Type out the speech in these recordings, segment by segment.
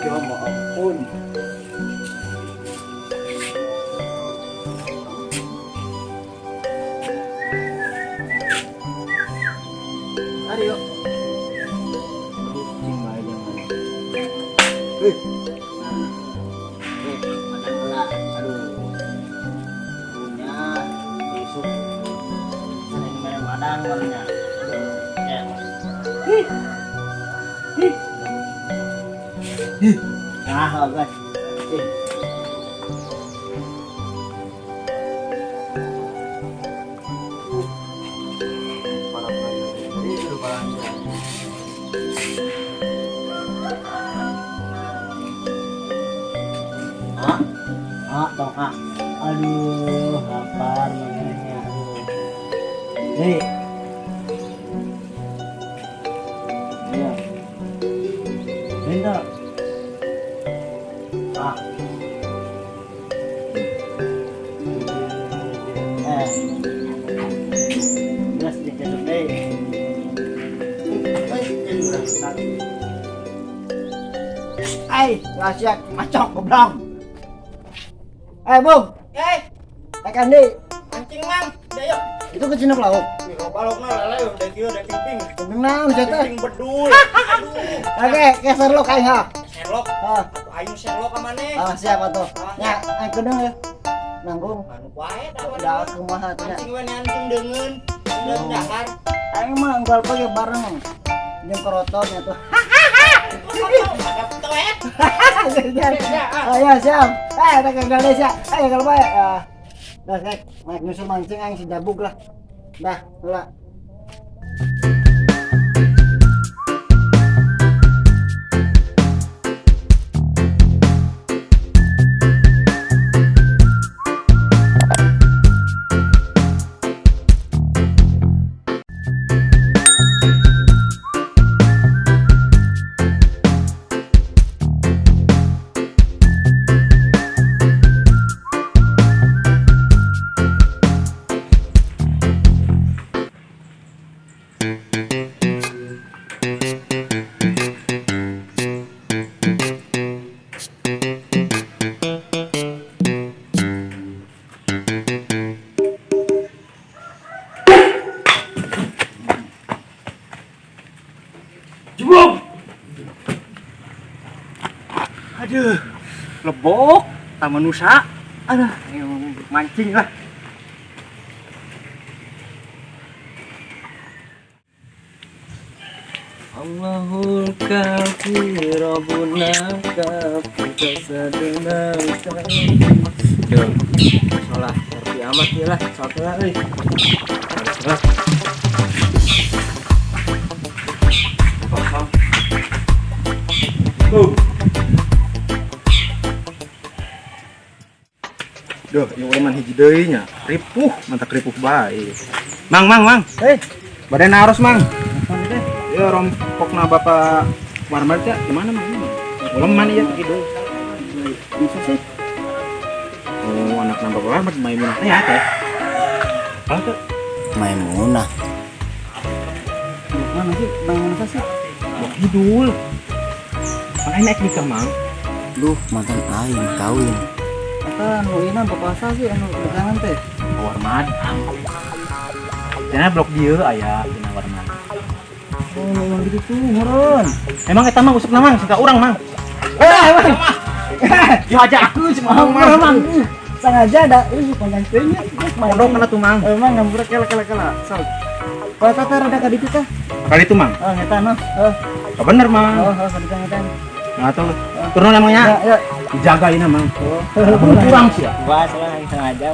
Ya ampun. Ayo. Kucing bae jangan. Eh. Eh, mana heula? Aduh. Punya besok. Sana ini mana madang warnanya. Aduh, ya. Ih. Ih. Ih. Nah, guys. Ih. Para itu balanja. Ah, ah, tong ah. Aduh, lapar makanya. Aduh. Hei. Iya. Bentar. Ah. Eh. Gas dijaduk deh. Ay, rahasia macok goblok. Eh, Bung. Eh, Eh, Kandi. Mancing mang, yuk. Itu ke Cina lauk. Ih, balokna lele udah kieu udah ping. Ping naon sia teh? Ping bedul. Aduh. Oke, ke Sherlock aing ha. Sherlock. Ah, Atuh aing Sherlock ka maneh. ah siap atuh. Nya, aing kedeung ya. Nanggung. Anu wae da Udah kumaha teh nya. Mancing we anjing deungeun. Deungeun dahar. Aing mah unggal pagi bareng jeung koroton nya tuh. Ayo siap. Eh, tak gagal deh siap. Ayo kalau bae. Ah. Dah, kayak naik nyusul mancing aing si jabuk lah. Dah, lah. Jeblok. Aduh, lebok Taman Nusa. Aduh, mancing lah. Allahul kafi Rabbuna kafi tasaduna kafi. Duh, salah ngerti amat ya lah, salah euy. Salah. Kosong. Duh, ieu uleman hiji deui nya. Ripuh, mantak ripuh bae. Mang, mang, mang. Hei, Bade naros, Mang. teh. Ya rompokna Bapak Warmar teh gimana, Mang? Uleman ieu gitu. Bisa sih. Oh, anakna Bapak Warmar Maimunah teh ya teh. Apa tuh? Maimunah. Mana sih? Maimunah sih? Blok Kidul. Mang enak nikah, Mang. Duh, mantan aing kawin. Eta nu ieu bapak asa sih anu dagangan teh. Warmad. Cenah blok dieu aya cenah Warmad. Oh, memang gitu tuh, meureun. Emang eta mah usupna Mang, suka urang Mang. Eh, emang. Ya aja aku cuma Mang, Mang. mang. Sengaja ada ih panjang teuing nya. Pondok kana tuh Mang. Emang ngambur kela kela kela. Sok. Kalau teh rada ka ditu teh. Kali itu Mang. Oh, ngetan noh. Oh, Oh, bener Mang. oh, oh, ka ditu ngetan. Nah tuh, turun emangnya. Ya, ya. Dijagain Mang. Oh, Kurang sih ya. Wah, salah sengaja.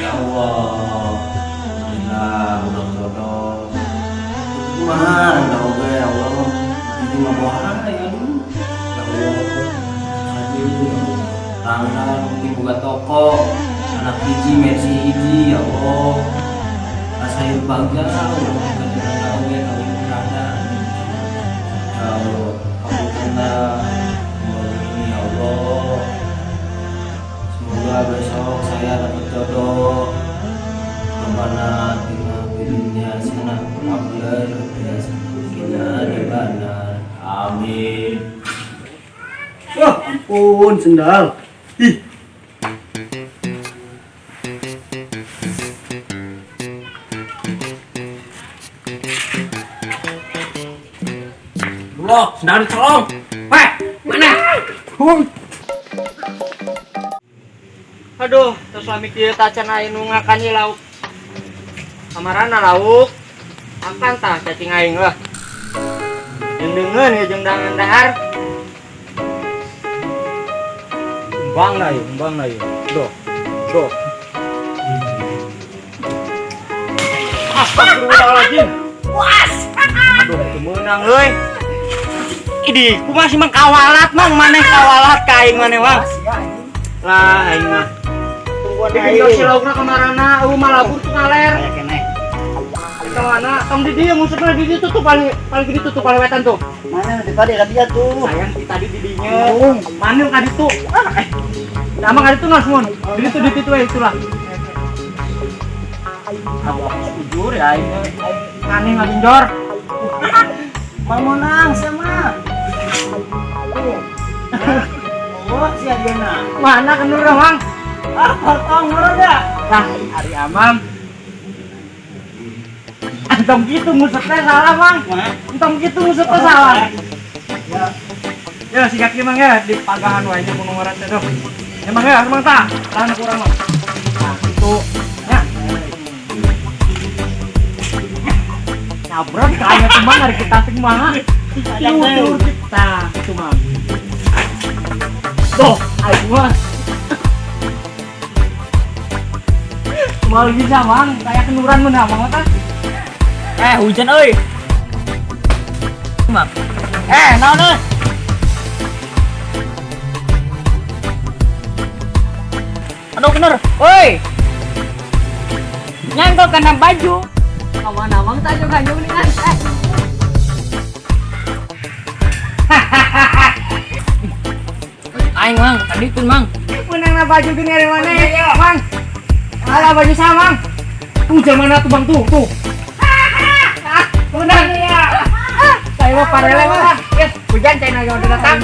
Ya Allah, alhamdulillah urang jodoh. Kumaha randa oge ya Allah. Ini mah bohai aduh. Ya Allah. Aduh. Randa mungkin buka toko, anak hiji Mercy hiji ya Allah. Asa hidup bahagia urang boga randa oge kawin randa. Ya Allah, kabulkanlah ini ya Allah. Semoga besok saya dapat jodoh. Rabbana atina fid dunya hasanah wa fil akhirati hasanah wa qina adzabannar. Amin. Wah, ampun sendal. Ih. Loh, sendal dicolong. Weh, mana? Huh. Aduh, terus suami kieu tacan aing nu ngakan ieu lauk. Kamarana lauk. Akan tah cacing aing lah. Jeung deungeun ya jeung dangan dahar. Bang na yun, bang na yun. Do. Do. Astagfirullahaladzim. Was. Aduh, teu meunang euy. Idi, kumaha sih mang kawalat mang maneh kawalat ka aing maneh mang. Lah aing mah. Tungguan Digenjot si laukna kamarana, eueuh mah labur tuh ngaler. Aya keneh. Ka mana? Tong di dieu maksudna di dieu tuh paling paling gede tuh paling wetan tuh. Mana di tadi ka dia tuh. Sayang di tadi di dinya. Mana ka ditu? Ah, eh. Nah, emang ka ditu nas mun. Di ditu di ditu we itulah. Aku jujur ya aing maneh ngagenjor. Mau menang sama. Tuh. Oh, si Adiana. Mana kenur Mang? Ah, potong murah dah. Lah, ari Amang. Entong gitu ngusutnya salah, Mang. Entong gitu ngusutnya salah. Ya. Ya, si kaki Mang ya di pagahan wae nya kuno ngaran teh tuh. Emang ya, Mang tah. Tahan kurang Mang. Nah, itu. Ya. Nyabrot kayaknya tuh Mang hari kita teh mah. Tiur kita itu Mang. Tuh, aing mah. Mal bisa Mang, kayak kenuran mun Mang tah. Eh, hujan euy. Mang. Eh, naon euy? Aduh, kenur. Woi. Nyangkol kana baju. Kawan Amang tah juga nih kan. Aing Mang, tadi pun Mang. Menang na baju gini dari mana? Mang. Alah baju sama, Mang. Tuh zaman tuh Bang tuh, tuh. Menang ya. Saya mau parele mah. Yes, hujan cai naga udah datang.